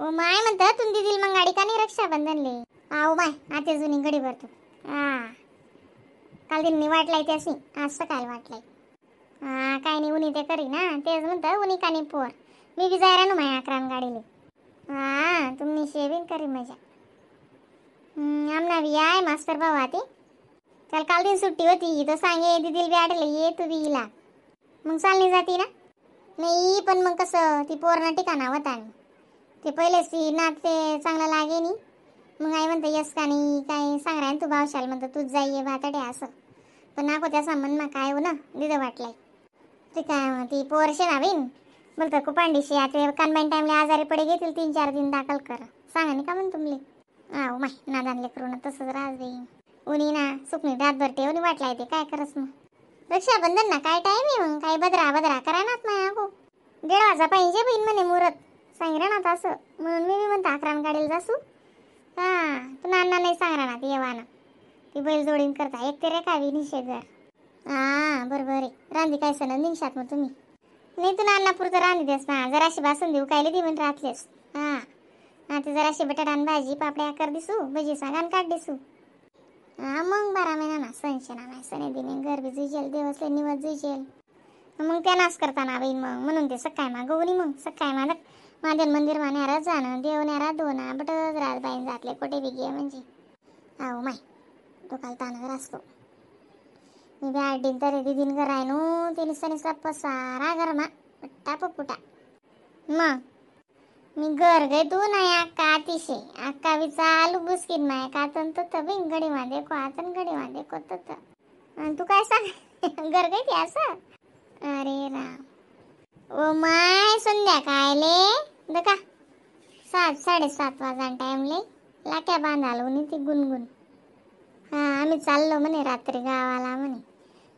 ओ my म्हणतं तुम दिदील मग गाडी का नाही रक्षाबंधनले? आहो my आता जुनी गडी भरतो. हा काल दिन वाटलाय त्याशी, आज सकाळी वाटलाय. हा काय नाही उनी ते करी ना, तेच म्हणतं उनी का नाही पोर. मी बी जाय राहू माय 11 गाडीले. हा तुम्ही शेविंग करी मजा. आमना बी आहे मास्तर भाऊ आते. त्याला काल दिन सुट्टी होती तर सांगे दिदीला बी आडले ये तू बी इला, मग चालणी जाती ना. नाही पण मग कसं ती पोरणा ठिकाणा होता आणि ते पहिलेच ती नात ते चांगलं लागे नी. मग आई म्हणतं यस का नाही काय सांग राय तू भावशाल म्हणतं तूच जाई ये भातडे असं. पण नाको त्याचा मनमा काय हो ना दिदं वाटलंय ते काय ती पोरशे ना बिन बोलतं कुपांडीशी आता कानबाईन टाईमला आजारी पडे घेतील 3-4 दिन दाखल कर सांगा नाही का म्हण तुमले. आहो माय नादानले करू ना तसंच राहत देईन उनी ना सुकणी रातभर ठेवून वाटलाय ते काय करस मग. रक्षाबंधन ना काय टाईम आहे मग काय बदरा बदरा करा ना माय अगो 1:30 वाजा पाहिजे बहीण म्हणे मुहूर्त सांग ना असं, म्हणून मी बी म्हणतो 11 गाडीला जासू. हा तू नाना नाही सांग ना ती येवा ना ती बैल जोडीन करता एक ते रेखावी निषेधर. हा बरोबर आहे रांधी काय सण निघशात मग तुम्ही नाही तू नाना पुरतं रांधी देस ना जराशी बासून देऊ कायले दी म्हण रातलेस. हा हा ते जराशी बटाटा आणि भाजी पापड्या कर दिसू भजी सांगा आणि काढ दिसू. हा मग 12 महिना ना सण शेणा नाही सणे दिने घर बी जुजेल देवसले निवत जुजेल मग त्या नाश करताना बहीण मग म्हणून ते सकाळी मागवणी मग सकाळी मालक माझ्या मंदिर मान्यारा जाणं देव न्यारा दोना बटच राज बाईन जातले कोठे बी गे म्हणजे. आहो माय डोकाला ताणच असतो. मी बी 8 दिन तरी दिदीन घर आहे नो ते निसा निसा पसारा घरमा पट्टा पपुटा. मग मी घर गे तू नाही अक्का अतिशय अक्का बी चालू बुसकीन माय कातन तर बिन गडी मा देखो आतन गडी मा देखो तत. आणि तू काय सांग घर गई ती असं. अरे राम ओ my संध्याकाळले दका 7-7:30 वाजा टाईमले लाट्या बांधालो नी ती गुणगुण. हा आम्ही चाललो म्हणे रात्री गावाला म्हणे.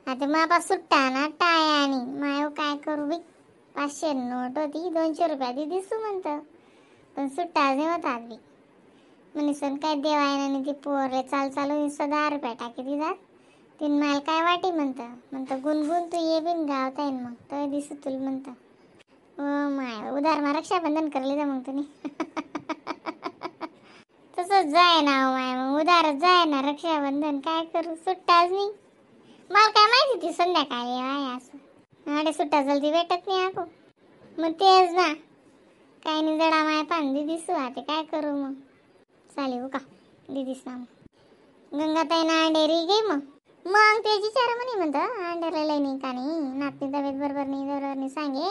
आता मापा सुट्टा ना टाया आणि मायो काय करू बी 500 नोट होती 200 रुपया दी दिसू म्हणतं पण सुट्टा नाही होता बी म्हणे. सण काय देवाय ना ती पोरले चाल चालू 10 रुपया टाकी दी जात तीन माल काय वाटी म्हणतं म्हणतं गुणगुण तू ये बिन गावता येईन मग तो दिसू तुला म्हणतं. ओ my उधार मा रक्षाबंधन करले जा मग तुम्ही तसंच जाय ना माय मग उधारच जाय ना रक्षाबंधन काय करू सुट्टाच नाही. मला काय माहिती ती संध्याकाळी आहे असं अरे सुट्टा जल्दी भेटत नाही आको मग तेच ना काय नाही जडा माय पान दिदीसू आता काय करू मग चालेल हो का दिदीस ना मग. गंगाताई ना अंडेरी गे मग मग त्याची चार म्हणे म्हणतं अंडेरला लय नाही का नाही नातनी तब्येत बरोबर नाही बरोबर नाही सांगे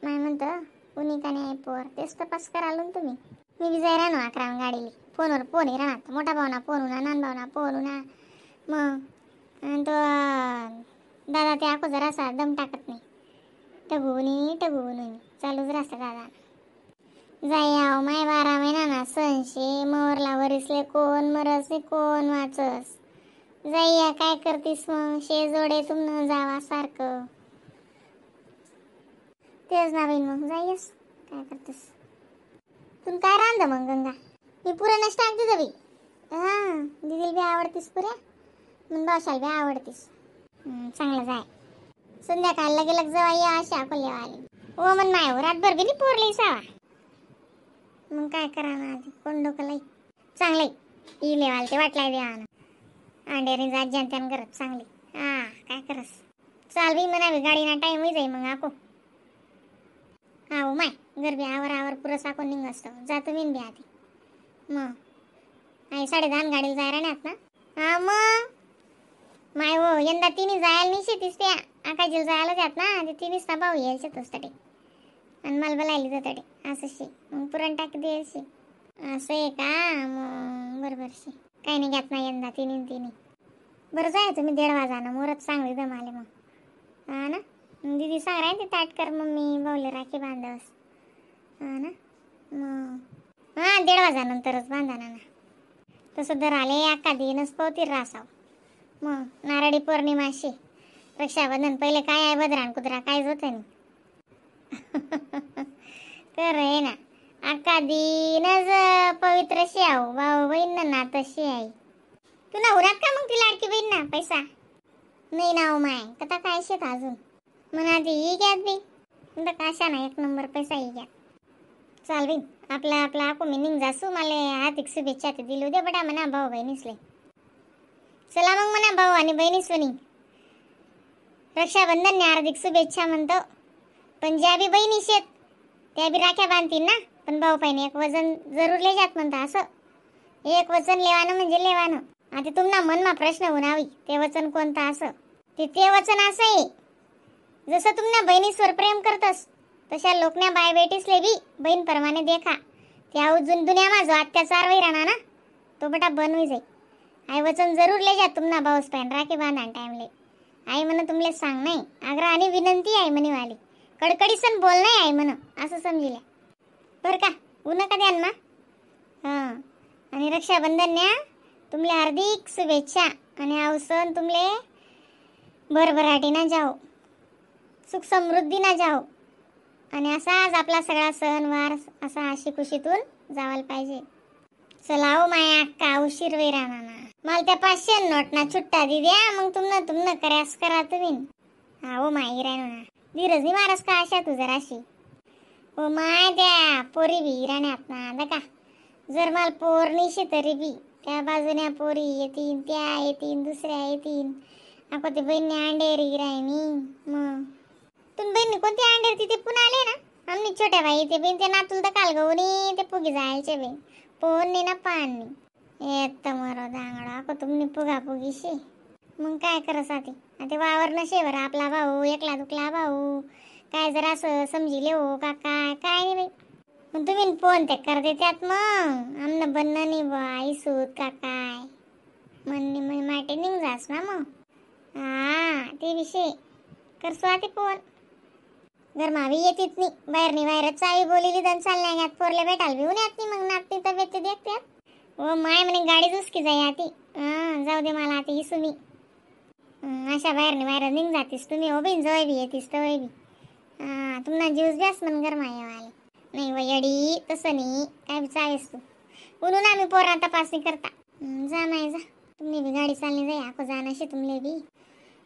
माय म्हणतं उनी का नाही पोर तेच तपास कराल ना तुम्ही. मी बी जाय राहणार 11 गाडीली फोनवर फोन आहे राहणार मोठा भावना फोन होना नान भावना फोन होना मग. आणि तो दादा ते आको जरासा दम टाकत नाही टगूनी टगून चालूच राहतं दादा. जाई आव माय 12 महिना ना सणशे मोरला वरिसले कोण मरस कोण वाचस जाईया काय करतीस मग शेजोडे तुमनं जावा सारखं तेच ना बहीण मग जाईस काय करतेस. तुला काय रांध मग गंगा मी पुरणच टाकते बाई. हां दिदीला बी आवडतीस पुऱ्या मग भावशाला बी आवडतीस. चांगलं जाय संध्याकाळला गेलं जवळ या अशा आले ओ मन माय रातभर बी नाही पोरली सावा मग काय करा ना आधी कोण डोकं लाई चांगलं इलेवाल ते वाटलाय द्या अंडेरी जात ज्यान करत चांगली. हा काय करस चाल बी म्हणावी गाडीना टाईम होई जाई मग आको. हा हो माय गरबी आवर आवर पुरं साकोन निघ असतो जातो मी बी आधी मग आई 10:30 गाडीला जायला राहणार ना. हा मग माय हो यंदा तिन्ही जायला नाही शेतीस त्या आकाजीला जायला जात ना ते तिन्हीच ना भाऊ येईल शेतोस तडे आणि मला बोलायला जातडे असं शे मग पुरण टाकी देईल शे असं आहे का मग बरोबर शे काही नाही घेत ना यंदा तिन्ही तिन्ही. बरं जाय तुम्ही 1:30 वाजा ना मोरत चांगली दमाले मग. हा ना दीदी सांग राय ते ताट कर मम्मी बावले राखी बांधावस. हा ना मग हां 1:30 वाजानंतरच बांधा ना तसं दर आले अक्का देनच पावती रासाव मग नारळी पौर्णिमाशी रक्षाबंधन पहिले काय आहे बदरान कुत्रा काहीच होतं नाही. तर आहे ना अक्का दिनच पवित्र शी आहो भाऊ बहीण ना ना तशी आहे. तू ना उरात का मग ती लाडकी बहीण ना पैसा नाही ना हो माय कथा काय शेत अजून म्हणा ती ही घ्यात बी काशा ना 1 नंबर पैसा ही घ्यात. चाल बिन आपला आपला आको मी निघ जासू. मला हार्दिक शुभेच्छा ते दिलू दे बडा म्हणा भाऊ बहिणीसले. चला मग म्हणा भाऊ आणि बहिणी सोनी रक्षाबंधन हार्दिक शुभेच्छा म्हणतो. पण ज्या बी बहिणी शेत त्या बी राख्या बांधतील ना, पण भाऊ पाहिजे एक वजन जरूर ले जात म्हणता. असं एक वचन लेवानं म्हणजे लेवानं. आता तुम्हाला मनमा प्रश्न होणावी ते वचन कोणता असं. ते ते वचन असं आहे जसं तुम्हाला बहिणीसवर प्रेम करतस तशा लोकण्या बाय बेटीसले बी बहीण परमाने देखा. त्या अजून दुनियामा जो अत्याचार वही राहणार ना तो बटा बनवी जाई. आई वचन जरूर ले जा तुम्हाला भाऊस पाहिजे राखी बांधा टाइमले. आई म्हण तुमले सांग नाही आग्रह आणि विनंती आहे म्हणे वाली कडकडीसन बोल नाही आई म्हण असं समजिल्या बरं का. उ नका द्यान मा. हां आणि रक्षाबंधन न्या तुमले हार्दिक शुभेच्छा आणि हा सण तुमले भरभराटी ना जाओ, सुख समृद्धी ना जाओ आणि असाच आपला सगळा सणवार असा आशी खुशीतून जावायला पाहिजे. चला हो माया अक्का उशीर वेळ राहणार ना मला त्या 500 नोट ना छुट्टा दी द्या मग तुमनं तुमनं कर्यास करा तुम्ही. हा हो माई राहणार ना धीरज नाही मारस का अशा तू जराशी. हो माय त्या पोरी बी राहण्यात ना आता का जर मला पोर निशे तरी बी त्या बाजून्या पोरी येतीन त्या येतीन दुसऱ्या येतीन. ako ते बहिणी अंडेरी राहिनी मग तुम बहिणी कोणती अंडेर तिथे पुन्हा आले ना आमनी छोट्या बाई ते बहीण ते नातुल तर काल गवनी ते पुगी जायचे बहीण पोन नाही ना पान नाही येत मरो दांगडो ako तुमनी पुगा पुगीशी मग काय करस आती. आता वावर नशे बरं आपला भाऊ एकला दुकला भाऊ काय जरा असं समजिले हो का काय काय नाही बाई. मग तुम्ही फोन ते करते त्यात मग आमनं बनणं नाही बा आई सूत का काय म्हणणे मग माटे निघ जास ना मग. हा ते विषय करसो आती फोन घरमावी येतीत नाही बाहेर नाही बाहेरच चावी बोलिली दन चालल्या घ्यात पोरले भेटायला भिवून येत नाही मग नातनी तब्येत ते देखत्यात. ओ my म्हणे गाडीच उसकी जाई आती. हां जाऊ दे मला आता इसू मी. अशा बाहेर नाही बाहेर निघ जातीस तुम्ही हो बिन जवळ बी येतीस तवय बी. हां तुम्हाला ज्यूस ब्यास म्हण गरमा येवाले नाही वयडी तसं नाही काय बी चावेस तू म्हणून आम्ही पोरा तपासणी करता. जा नाही जा तुम्ही बी गाडी चालली जाई आको जाण्याशी तुमले बी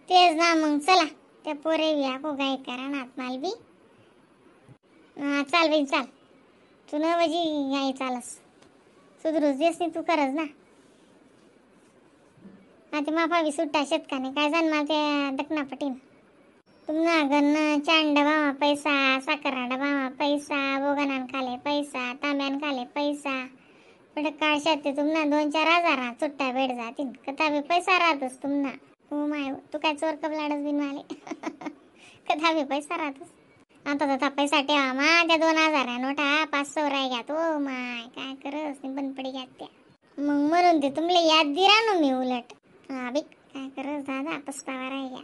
तेच ना मग. चला त्या पोरे बी आको गाय करा ना माल बी. हां चाल बाई चाल तू न वजी गाई चालस सुधरूच देस नाही तू करच ना. आता माफावी सुट्टा शेतकाने काय जाण मला त्या दखना पटीन तुम्हाला गन्न चांड डबामा पैसा साखरा डबामा पैसा बोगनान खाले पैसा तांब्यान खाले पैसा पण काळशात ते तुम्हाला 2-4 हजार सुट्टा भेट जातील कथा बी पैसा राहतस तुम्हाला. हो my तू काय चोर कबलाडच बिन माले कथा बी पैसा राहतस. आता तथा पैसा ठेवा मा त्या 2000 नोटा 500 राय घ्या तो माय काय करस नाही बंद पडी घ्यात त्या मग म्हणून ते तुमले याद दिरा ना मी उलट. हा बी काय करस दादा पस्तावा राय घ्या.